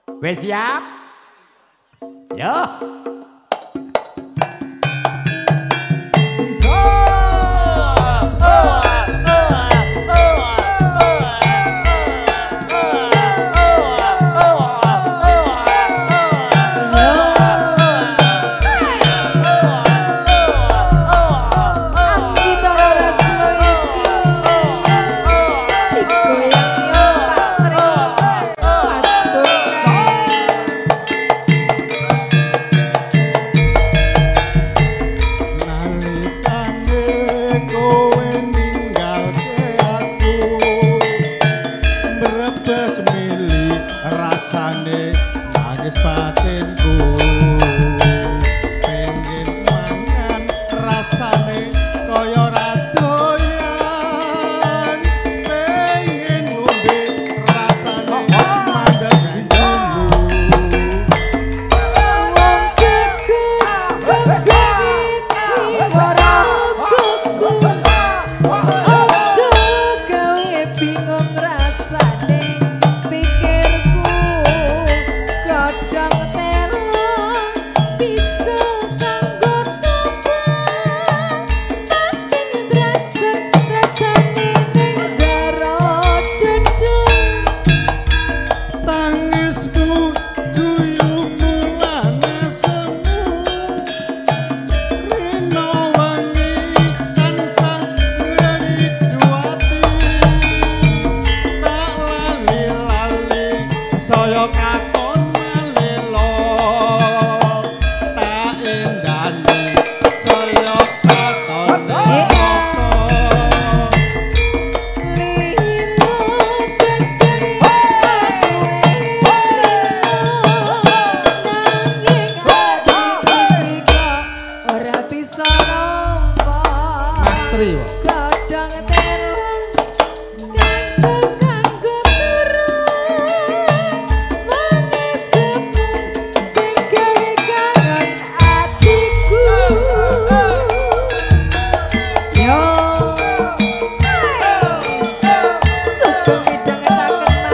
Wis siap? Yo.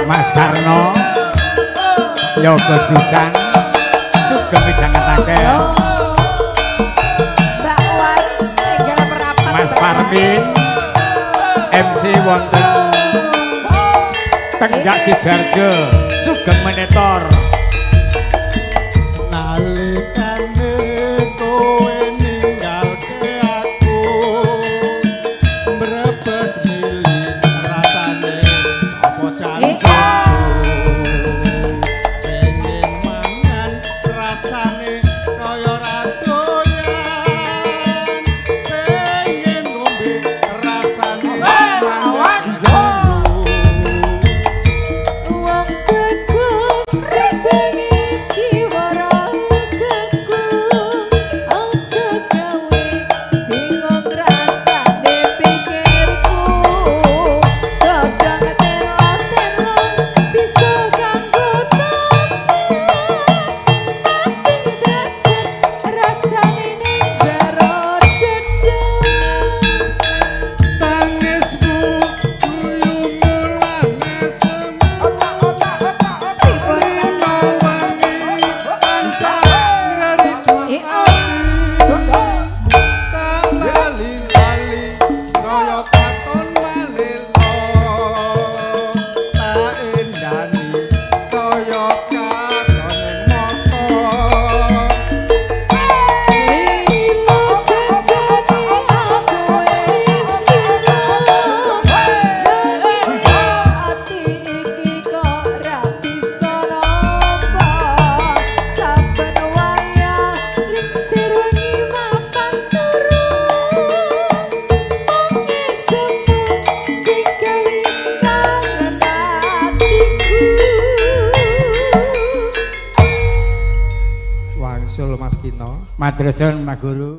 Mas Karno Yoga Dusan sugeng midhangetaken. Mas Parmin MC wonten Tenggak Sidoarjo sugeng menetor. Nalikane kowe ninggalke aku mbrebes mili rasane apa janjiku pengen mangan rasane kaya ra doyan pengen ngombe rasane mangan. Wong tegus bengi jiwa ragaku aja gawe bingung rasane pikirku godhong telo-telo bisa kanggo tobat pating derajat rasane ning jero dada. Tangismu guyumu lan esemu rino wangi tansah ngreridu ati tak lali-lali kaya katon malelo tak endani kaya katon ing mata. Lilo jajane aku wis lilo nanging ati iki kok ra bisa nampa saben wayah lingsir wengi mapan turu mung esemu sing gawe kangen atiku. Wangsul Mas Kino. Matur suwun Mas Guru.